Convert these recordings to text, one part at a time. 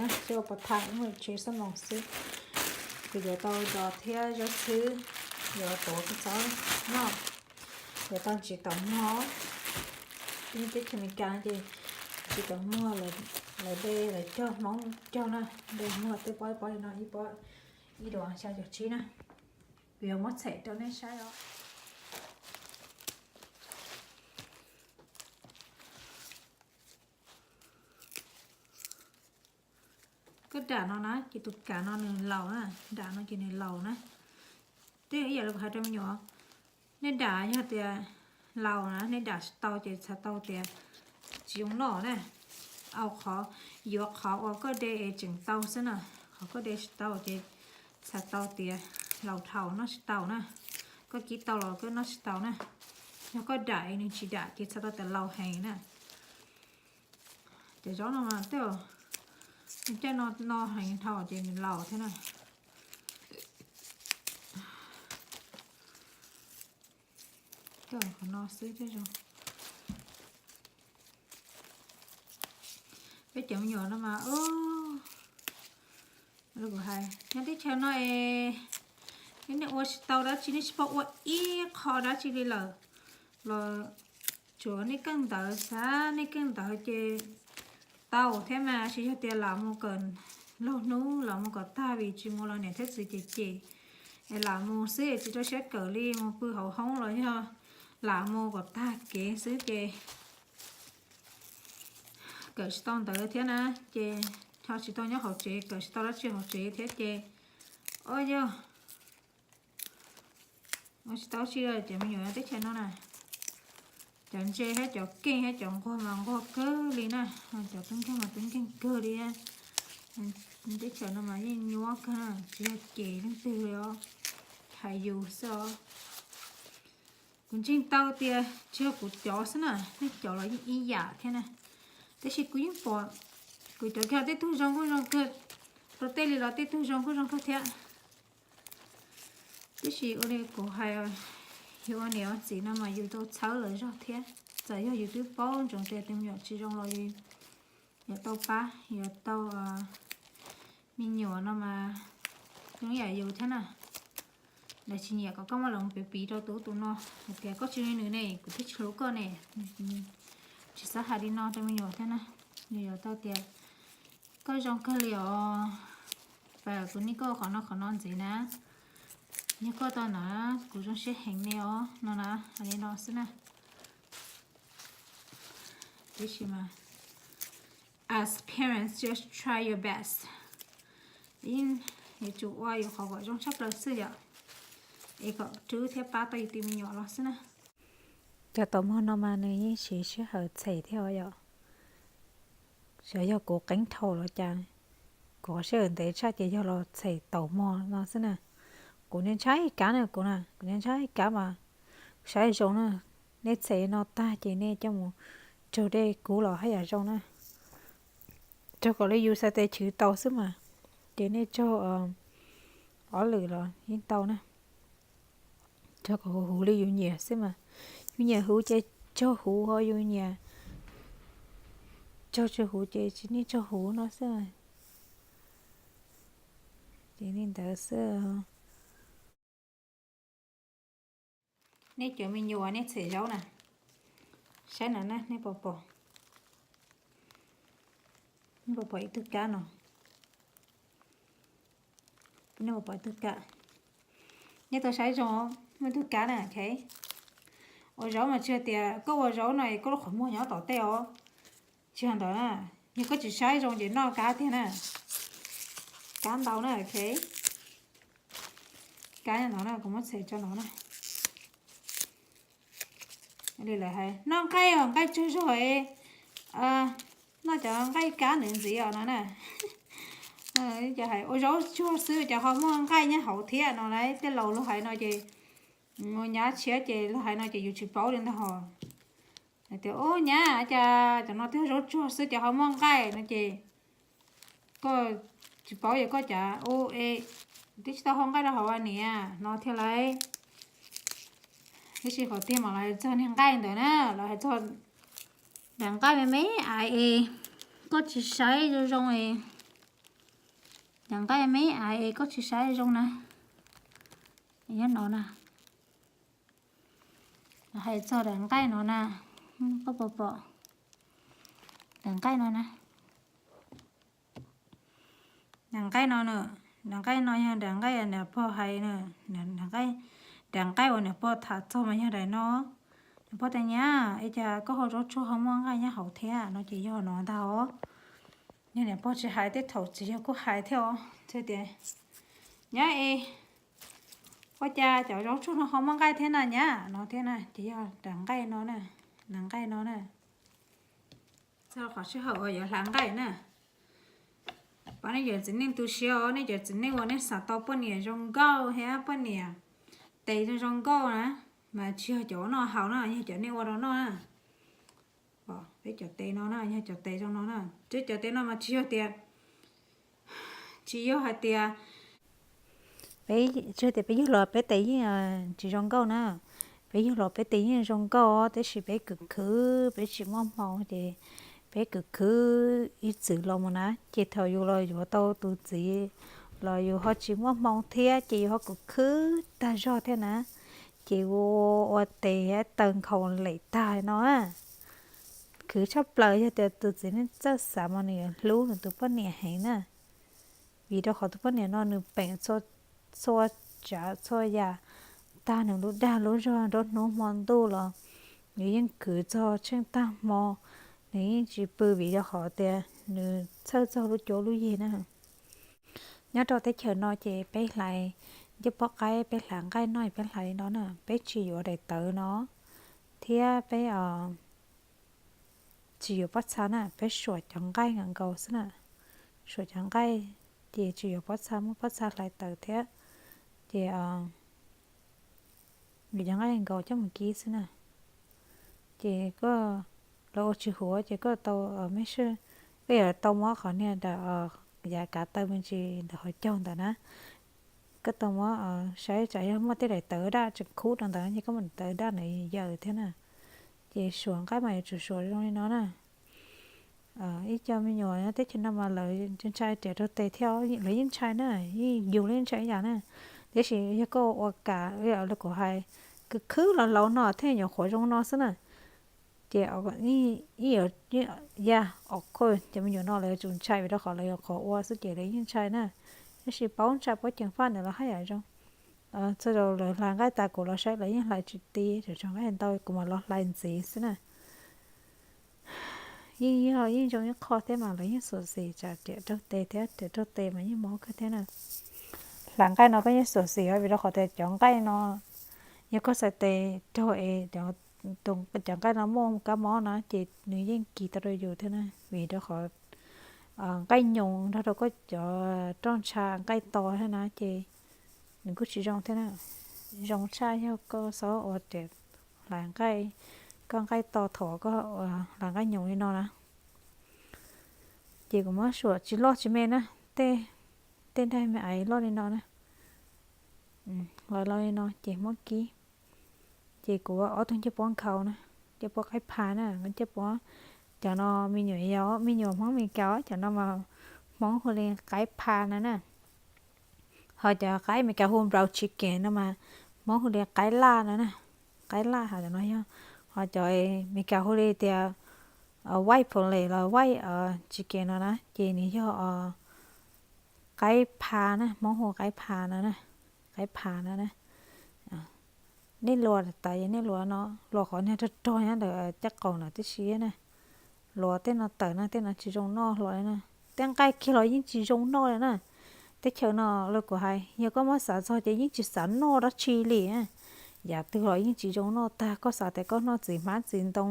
Tsis ua pov tham, ib mus tsev xab moos xwb. Kuv yuav tau zos thiab zaub xwb, yuav tuav kua txob noj, yuav tau tsis taus muag. Ib teb chaws Amelikas ces tsis taus muag, lawv de lawv cog Hmoob cog na, de muag tej pob pob li no ib pob ib duas xya caum tsib na. Kuv yuav muab txham rau nej saib os. Koj dam no na ces tus kav no nws laus na, dam no ces nws laus na. Twb ib yam li kuv hais rau me nyuam, nej dam yog tias laus na, nej dam tsis tau ces txhais tau tias tsis zoo noj na. Au qhov, yuav qhov uas koj de es tseem tau xwb na, qhov koj de tsis tau ces txhais tau tias laus dhau noj tsis tau na. Koj kib tau los koj noj tsis tau na. Yog koj dam es nws tsis dam ces txhais tau tias laus heev na. Cov zaub no mas tej, caj no no heev dhau ces nws laus thiab na. Qhov no xwb thiaj zoo. Peb cov me nyuam no mas, kuv hais nyob teb chaws no es, nej ua tsis tau dab tsi, nej tsis paub ua ib qho dab tsi li lawm los tsuav nej keej ntawd xav, nej keej ntawd ces tau thiab mas, tsis yog tias lam mus kawm laug hnub, lam mus kom tag vim tsis mus los niam thiab txiv cem cem, es lam mus xwb es tsis rau siab kawm li, mus pw hauv hoob los yog lam mus kom tag kev xwb ces kawm tsis tau ntawv thiab na, ces ho tsis tau nyob hauv tsev, kawm tsis tau dab tsi hauv tsev thiab ces, o yog ua tsis tau tsi li. Cov me nyuam teb chaws no na, cov ntse thiab cov keej thiab cov nquag mas nquag kawg li na, cov tub nkeeg mas tub nkeeg kawg li. Teb chaws no mas yeej nyuaj kawg na, tsis yog cem leej twg li os, hais yus xwb os. Kuv ntseeg tau tias tsis yog kuv cov xwb na, nej cov los yeej ib yam thiab na. Tab sis kuv yeej pom kuv cov kiag tej tug zoo kuj zoo kawg, rau tej li los tej tug zoo kuj zoo kawg thiab. Tiam sis ua li kuv hais, yus ua niam ua txiv no mas yus tau txhawb lawv zog thiab. Txawm yog yus twb paub ntsoov tias tus me nyuam tsis zoo los yus yuav tau pab, yuav tau, me nyuam no mas zoo ib yam yus thiab na. Lawv tsis nyiam kom koj muab lawv mus piv piv rau tus ub tus no hais tias koj tsis zoo li nws ne, kuv thiaj tsis hlub koj ne. Tsis xav hais li no rau me nyuam thiab na. Nws yuav tau tias koj zoo kawg li os, pas kuv niam koj qhov no qhov no ntxiv na, yog koj tau na, kuv zoo siab heev ne os no na, hais li no xwb na. Tiam sis mas, as parents, just try your best. Yeej yuav tsum ua yus qhov kom zoo tshaj plaws xwb yom, es kom rub thiab pab tau yus tus me nyuam los xwb na. Cov taum muag no mas nws yeej siv sij hawm txhem thiab os yom. Xyov yog kuv qeeb dhau los cas, kuv qhov sij hawm ntev tshaj ces yog los txhem taum muag no xwb na. Kuv niaj ntshai kab na, kuv na, kuv niaj ntshai kab mas saib zoo na. Nej txhem no tag ces nej coj mus raug dej kub los haj yam zoo na. Raug kom li yus xav tes chwv tau xwb mas, ces nej raug ob lwm los yeej tau na. Raug kom huv huv li yus nyiam xwb mas. Yus nyiam huv ces raug huv, ho yus nyiam raug tsis huv ces tsis, nej raug huv no xwb. Ces li ntawd xwb. Nej cov me nyuam nej txhem zaub na, saib no na, nej puas pom, nej puas pom ib tug kab no? Nej puas pom ib tug kab? Nej tau saib zoo, muaj ib tug kab na, ok. Ua zaub mas tsis hais tias koj ua zaub no es koj lub qhov muag nyob tom tej os. Tsis yog ntawd na, yog koj tsis saib zoo ces noj kab tiag na. Kab ntau na, ok. Kab no na, kuv muab txhem tso no na. Li lawv hais noj nqaij os, nqaij tsaug zog, noj cov nqaij kab ntawd ntxiv os no na. Cov hais ua zaub tsuag xwb ces ho muaj nqaij nyob hauv thiab no lauj. Tej laus luag hais no ces, mus nyab tshiab ces luag hais no ces yus tsis paub li ntag hos. Hais tias ub nyab, cas cov no twb zaub tsuag xwb ces ho muaj nqaij no ces koj tsis paub yog koj cas ub e, twb tsis tau hau nqaij rau hauv niam no thiab lauj. Tiam sis qhov tiag mas lawv hais txog niag nqaij ntawd na, lawv hais txog daim nqaij me me ais es koj tsis saib zoo zoo es Daim nqaij me me es koj tsis saib zoo na, nyob no na. Hais txog daim nqaij no na, koj puas pom? Daim nqaij no na, daim nqaij no na, daim nqaij no yog daim nqaij niam pog hais na, daim nqaij uas niam pog tham txog mas yog daim no. Niam pog tias, Nyab, es cas koj hau zaub tsuag ho muaj nqaij nyob hauv thiab? No ces yog no ntag os. Yog niam pog tsis hais tej thaum txiv yawg kuj hais thiab os, tias, Nyab es, ua cas cov zaub tsuag no ho muaj nqaij thiab na nyab? No thiab na, ces yog daim nqaij no na, daim nqaij no na. Txog qhov sij hawm uas yuav hlais nqaij na, pab nej cov txiv neej tu siab os, nej cov txiv neej uas nej xav tau poj niam zoo nkauj thiab poj niam tes zoo zoo nkauj na, mas tsis yog cov ua noj haus na, yog cov nej ua rau noj na. Peb cov tes no na, yog cov tes zoo no na, tib cov tes no mas tsis yog tias, tsis yog hais tias peb, tsis yog tias peb yug los peb tes yeej tsis zoo nkauj na. Peb yug los peb tes yeej zoo nkauj, tab sis peb khwv khwv, peb tsis muaj hmoo ces peb khwv khwv ib txwm los mus na, ces thaum yus los yuav tau tus txiv los yus ho tsis muaj hmoo thiab ces yus ho khwv khwv tag zog thiab na, ces ua ua tes taw nkhaus lem tag no. Khwv tshaj plaws yog tias tus txiv neej txawj xav mas nws yuav hlub nws tus poj niam heev na, vim rau qhov tus poj niam no nws peem txhua tsav txhua yam, tag nws lub dag lub zog nruab hnub hmo ntuj los nws yeej khwv txog tsheej tag hmo, nws yeej tsis pw vim rau qhov tias nws txhawj txog lub cuab lub yig na. Nyob rau teb chaws no ces peb hlais ncej puab qaib, peb hlais nqaij noj, peb hlais li no na, peb tsis yuav daim tawv no, thiab peb tsis yuav pob txha na, peb suam cov nqaij nkaus xwb na. Suam cov nqaij ces tsis yuav pob txha, muab pob txha hlais tawm thiab, ces yuav cov nqaij nkaus coj mus kib xwb na. Ces koj, lawv ua tsis huv ces koj tau, koj yuav tau muab qhov niag ntawm yav kav taw me ntsis ntawm qhov caug ntawd na, koj tau muab saib tsam yog muaj tej daim tawv daj tseem khub rau ntawd ces koj muab tawv daj ntawd yaws thiab na. Ces suam nqaij mas yuav tsum suam zoo li no na. Ib co me nyuam nyob teb chaws no mas lawv ntshai riam raug tes thiab, lawv yeej ntshai na, yeej yus los yeej ntshai ib yam na. Tiam sis yog koj ua kam li kuv hais, khwv khwv los laus no thiaj nyuam qhuav zoo no xwb na. Ces ya, o, cov me nyuam no lawv yuav tsum ntshai vim rau qhov lawv nyuam qhuav ua xwb ces lawv yeej ntshai na. Tab sis paub ntshai paub ceev faj ntawd los haj yam zoo. Txhua zaus lawv hlais nqaij tas kuv los saib lawv yeej hlais tsis ti, tsuas nqaij ntau kuv mam los hlais ntxiv xwb na. Yeej yog yeej zoo ib qho thiab mas lawv yeej xyuam xim tsam riam raug tes thiab, riam raug tes mas yeej mob kawg thiab na. Hlais nqaij no koj yeej xyuam xim os, vim rau qhov tias cov nqaij no, yog koj xaiv tes raug es cov nqaij no muaj kab mob na ces nws yeej kis tau rau yus thiab na, vim rau qhov nqaij nyoos nrog rau koj cov roj ntsha nqaij to thiab na ces nws kuj tsis zoo thiab na. Zoo tshaj yog koj txhob ua riam hlais nqaij, koj nqaij to thaum koj hlais nqaij nyoos li no na. Ces kuv muab suam tsis loj tsis me na, tej, tej nqaij me me loj li no na, los loj li no ces muab kib. Ces kuv ob tug ncej puab nkhaus na, ncej puab qaib pha na, ncej puab, cov no me nyuam yaus, me nyuam Hmoob Amelikas, cov no mas Hmoob hu li qaib pha no na. Ho cov qaib Amelikas hu brown chicken no mas Hmoob hu li qaib laj no na. Qaib laj ho cov no yog, ho cov Amelikas hu li tias white pulled los white chicken no na ces nws yog qaib pha na, Hmoob hu qaib pha no na, qaib pha no na. Nej luas tas es nej luas no, luas qhov niag rog rog nyob ntawm caj qaum no tib si na. Luas tej no tawm na, tej no tsis zoo noj hlo li na. Tej nqaij kiag los yeej tsis zoo noj li na. Teb chaws no los kuv hais yog koj muab xav txog ces yeej tsis xav noj dab tsi li. Yam twg los yeej tsis zoo noj tag, koj xav tias koj noj txiv hmab txiv ntoo,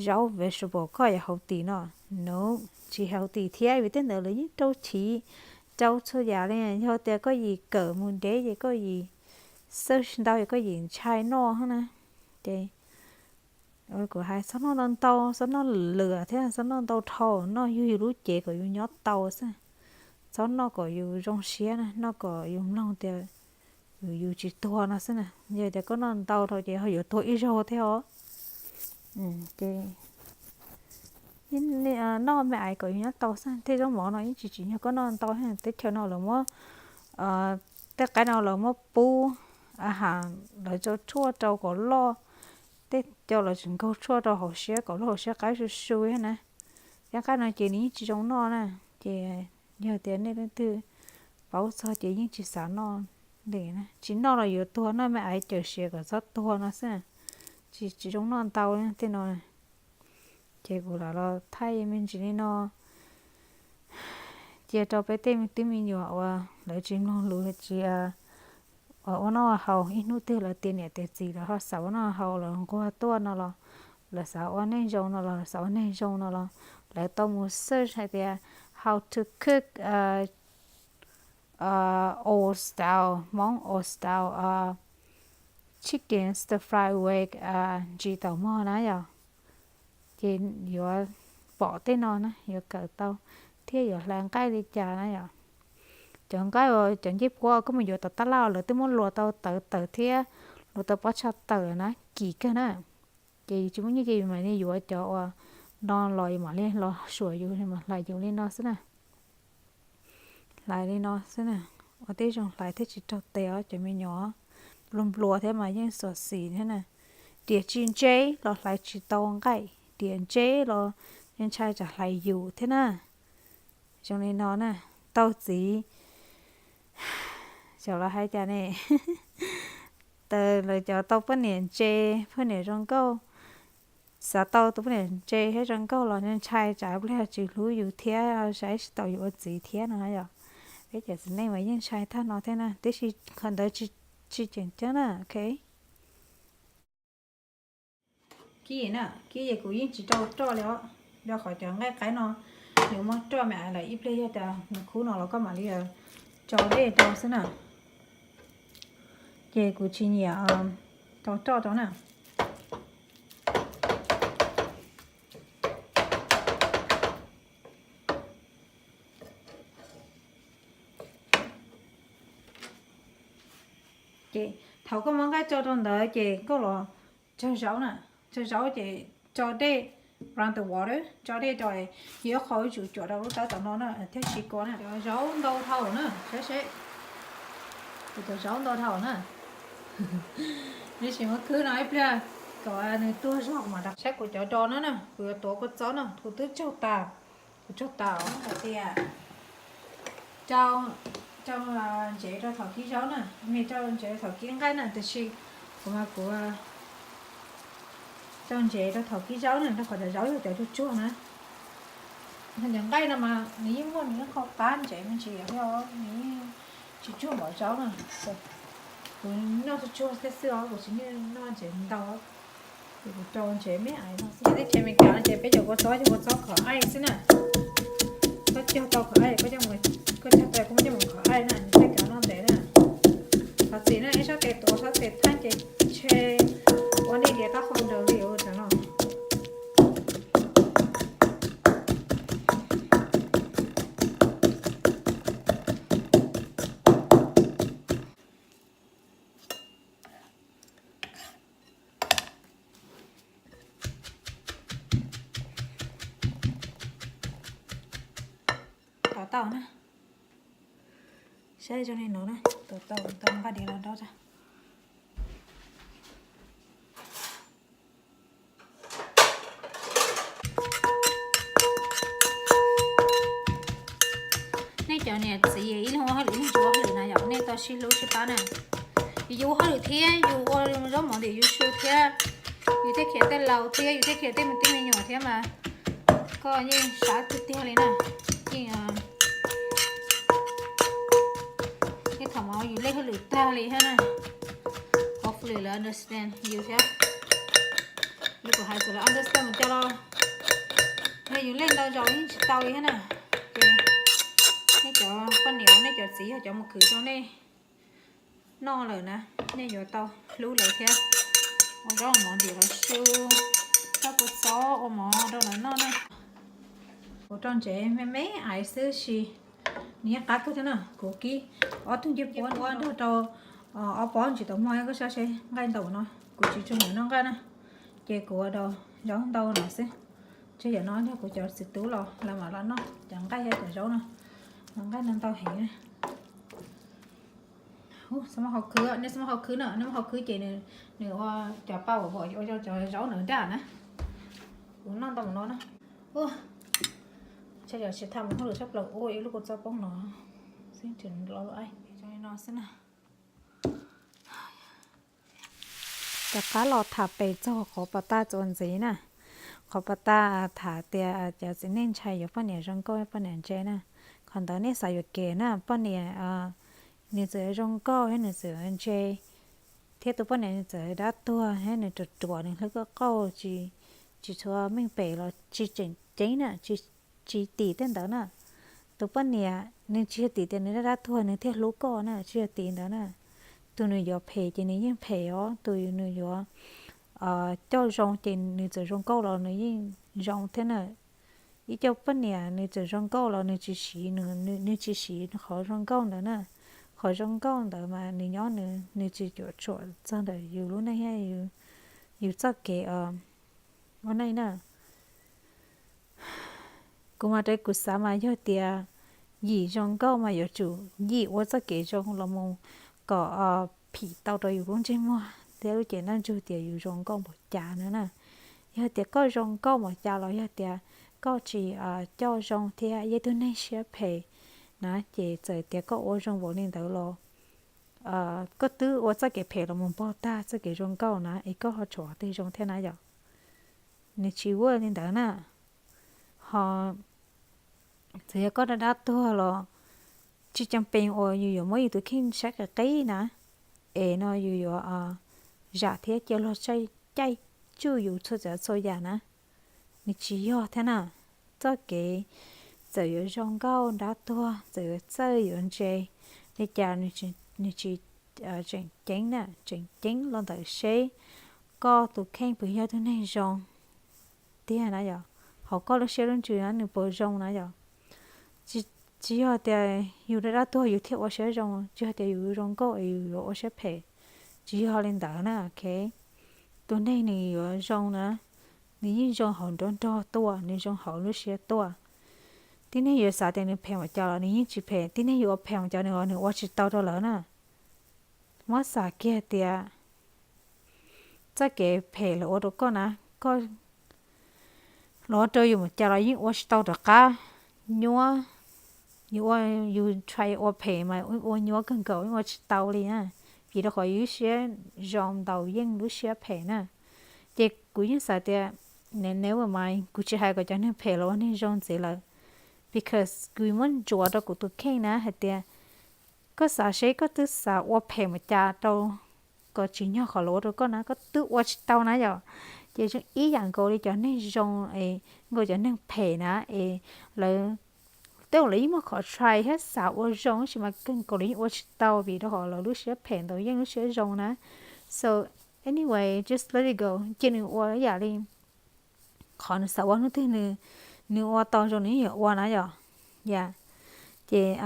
zaub vegetable koj yuav healthy no, no, tsis healthy thiab vim tej ntawd lawv yeej rau chiv, rau txhua yam li. Yog tias koj yim kawm mus deb ces koj yim xawj ntau es koj yim ntshai noj na. Ces kuv hais txhob noj ntau ntau, txhob noj lwm thiab txhob noj ntau dhau, noj yug yus lub cev kom yus nyob tau xwb. Txhob noj kom yus zoo siab na, noj kom yus mloog tias yus tsis tuag no xwb na. Yog tias koj noj ntau dhau ces ho yuav tuag ib zaug thiab os. Ces Noj me aiv kom yus nyob tau xwb, tej zaub mov no yeej tsis tsim nyog koj noj ntau. Teb chaws no lawv muab tej qaib no lawv muab pub a has, lawv tso tshuaj rau kom loj, tej co lawv tseem nkaug tshuaj rau hauv siab kom lub hauv siab qaib su su thiab na. Thiab qaib no ces nws yeej tsis zoo noj na. Ces yog tias nej leej twg paub txog ces yeej tsis xav noj li na. Tsis noj los yuav tuag, noj me aiv cawm siav kom txhob tuag no xwb, tsis tsis zoo noj ntau tej no. Ces kuv lam los thaij me ntsis li no cia rau peb tej me tub me nyuam uas lawv tsis mloog lus, tsis ua noj haus, ib hnub twg lawv tiav niam tiav txiv lawv ho xav ua noj haus, lawv nquag tuaj no los, lawv xav ua neej zoo no los, lawv xav ua neeg zoo no los, lawv tau mus search hais tias how to cook old style, Hmoob old style chicken stir fry with ntsis taum mog na yom. Ces yuav pom tej no na, yuav kawm tau thiab yuav hlais nqaij li cas na yom. Cov nqaij uas cov ncej puab koj mus yuav tom tab laj lawv twb muab luas tau tawv tawv thiab luas tau pob tshaj tawm na, kim kawg na. Ces yus tsis muaj nyiaj ces yus mam li yuav cov uas no los yus mam li los suam yus, mam hlais yus li no xwb na. Hlais li no xwb na, ua tib zoo hlais thiaj tsis raug tes os cov me nyuam. Nplua nplua thiab mas yeej xyuam xim thiab na. Riam tsis ntse los hlais tsis tau nqaij, riam ntse los yeej ntshai tsam hlais yus thiab na. Zoo li no na, tau txiv, xyov lawv hais cas ne, tas lawv cov tau poj niam ntse, poj niam zoo nkauj, xav tau tus poj niam ntse thiab zoo nkauj los ntshai tsam pliag tsis hlub yus thiab saib tsis taus yus ua txiv thiab no yom. Peb cov txiv neej mas yeej ntshai tag no thiab na, tiam sis qhov ntawd tsis tseem ceeb na, ok. Kib na, kib es kuv yeej tsis rau roj li os, rau qhov cov nqaij qaib no nws muab roj me ais lawm, ib pliag yog tias nws khub no los koj mam li tso dej rau xwb na. Ces kuv tsis nyiam rau roj rau na. Ces thaum koj muab nqaij tso rau ntawd ces koj los tsawg zaub na, tsawg zaub ces tso dej, run the water, tso dej rau, yuav qhov ib tsum cuam rau lub tawb tom no na thiaj siv kua na. Cov zaub ntau dhau na, saib seb, kuv cov zaub ntau dhau na. Neb sim muab khwb no ib pliag kom nws tuag zog mas rau. Saib kuv cov do no na, kuv yuav tuav kua txob no, kuv twb tsaug tas, kuv tsaug tas hais tias rau ntsev rau thaum kib zaub na, me rau ntsev rau thaum kib nqaij na, tiam sis kuv mas kuv rau ntsev rau thaum kib zaub na, rau qhov cov zaub yog cov tsuag tsuag na. Cov nqaij no mas nws yeej muaj nws ib qho qab ntsev me ntsis yom, nws yeej tsis tsuag npaum zaub na. Kuv noj tsuag tsuag thiab xwb os, kuv tsis niaj noj ntsev ntau. Ces kuv rau ntsev me ais no xwb. Teb chaws Amelikas no ces peb cov kua txob yog kua txob khov aij xwb na. Koj cog tau khov aij, koj cog tau koj muab coj mus khov aij na, nws thiaj kav noj ntev na. Thov txim na, ib sab tes tuav sab tes thaij ces ntshe ua nej diav taub hau nraws li ua cov no. Tuav tau na. Saib zoo li no na, tuav tau, tau nqa diav los dob tso. Nej cov niam txiv ib leeg ua hauj lwm, ib leeg tsis ua hauj lwm na yom, nej tau sib hlub sib pab na. Yus ua hauj lwm thiab yus ua zaub mov ntim yus su thiab, yus thiaj khiav tej laus thiab yus thiaj khiav tej me tub me nyuam thiab mas koj yeej sab tiag tiag li na. Yeej, yeej thaum mus yus lej hauj lwm tag li thiab na. Hopefully lawv understand yus thiab. Yus kuv hais txawm lawv understand mus coj los, yog yus lej ntau zaus yeej tsis tau li thiab na. Ces nej cov poj niam, nej cov txiv yog cov mus khwv rau nej noj lawm na, nej yuav tau hlub lawv thiab. Ua zaub mov ntim lawv su, coj kua txob ua mov rau lawv noj na. Kuv rau ntsev me me ais xwb sis nws yeej qab kawg thiab na. Kuv kib ob tug ncej puab nrog rau ob pob ntsis tau mog, koj saib seb nqaij ntau no. Kuv tsis tshua nyiam noj nqaij na, ces kuv ua rau zaub ntau no xwb. Tseg yam no yog kuv cov txiv tub los lawv mam los noj cov nqaij thiab cov zaub no. Los nqaij no ntau heev. Hu, xav muab hau khwb, nej xav muab hau khwb na, nej muab hau khwb ces nws ua cov paj uas ua zoo cov zaub ntawd daj na. Kuv noj ntau mus no na. Hu, tseg yam tsis tham mus hauj lwm tshaj plaws ua ib lub kua txob poob no xwb, tseem lo lub aib zoo li no xwb na. Rov qab los tham pem txog qhov pas tas txuas ntxiv na. Qhov pas tas tham tias cov txiv neej ntshai yuav poj niam zoo nkauj poj niam ntse na. Qhov ntawd nej xav yuam kev na, poj niam nws txawm zoo nkauj thiab nws txawm ntse, thiab tus poj niam nws txawm dab tuag thiab nws ruam ruam nws hlub koj qauj, tsis tshua meej pem los tsis tseem ceeb na, tsis tim tej ntawd na. Tus poj niam nws tsis yog tim tias nws dab dab tuag nws thiaj hlub koj na, tsis yog tim ntawd na. Tus nws yuav phem ces nws yeej phem os, tus nws yuav coj zoo ces nws txawm zoo nkauj los nws yeej zoo thiab na. Ib co poj niam nws txawm zoo nkauj los nws tsis siv, nws tsis siv qhov zoo nkauj ntawd na. Qhov zoo nkauj ntawd mas nws nyob nws, nws tsis cuam tshuam txog ntawm yus lub neej thiab yus txoj kev ua neej na. Kuv mas raws kuv xav mas yog tias yim zoo nkauj mas yuav tsum yim ua txoj kev zoo los mus kom phim tau rau yus lub ntsej muag thiab lub cev ntaj ntsug tias yus zoo nkauj npaum cas no na. Yog tias koj zoo nkauj npaum cas los yog tias koj tsis coj zoo thiab yog ib tug neeg siab phem na, ces txawm tias koj ua zoo npaum li ntawd los koj twb ua txoj kev phem los mus npaug tag txoj kev zoo nkauj na es koj ho tshuav tej zoo thiab na yom. Nws tsis ua li ntawd na. Ho txawm yog koj dab dab tuag los tsis cam pees uas yus yuav muab yus tus kheej saib qis qis na, es no yus yuav zam thiab cia luag caij tsuj yus txhua tsav txhua yam na. Nws tsis yog thiab na. Txoj kev txawm yuav zoo nkauj dab tuag, txawm yuav txawj yuav ntse li cas nws tsis tseem ceeb na, tseem ceeb los ntawm seb koj tus kheej puas yog tug neeg zoo tiag na yom, hauv koj lub siab lub ntsws na nws puas zoo na yom. Tsis yog tias yus dab dab tuag yus thiaj ua siab zoo, tsis yog tias yus zoo nkauj es yus yuav ua siab phem, tsis yog li ntawd na, ok. Tus neeg nws yuav zoo na, nws yeej zoo hauv nruab nrog tuaj, nws zoo hauv lub siab tuaj. Tib neeg yuav xav tias nws phem npaum cas los nws yeej tsis phem, tib neeg yuav ua phem npaum cas nws los nws ua tsis tau rau lawv na. Muab xav kiag tias txoj kev phem lawv ua rau koj na, koj los ua rau yus npaum cas los yeej ua tsis tau rov qab nyuab, yus ua, yus try ua phem mas ua nyuab kawg nkaus yeej ua tsis tau li na, vim rau qhov yus lub siab zoo ntaus yeej lub siab phem na. Ces kuv yeej xav tias, ne never mind, kuv tsis hais kom cov neeg phem los ua neeg zoo ntxiv lawm, because kuv muab ntsuas rau kuv tus kheej na hais tias koj xav seb koj twb xav ua phem npaum cas rau kom tsim nyog qhov lawv ua rau koj na koj twb ua tsis tau na yom. Ces zoo ib yam nkaus li cov neeg zoo es nkaus cov neeg phem na es lawv tej zaum lawv yeej muaj qhov try thiab xav ua zoo tab sis mas kawg nkaus lawv yeej ua tsis tau vim rau qhov lawv lub siab phem ntaus yeej lub siab zoo na. So anyway, just let it go, cia nws ua ib yam li qhov nws xav ua hnub twg nws, nws ua tau zoo nws yeej yuav ua na yom. Yam, ces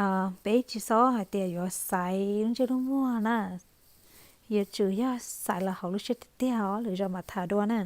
peb tsis txhob hais tias yuav xaiv lub ntsej lub muag na, yuav tsum yog xaiv los hauv lub siab tiag tiag os, lwm zaus mam tham dua na.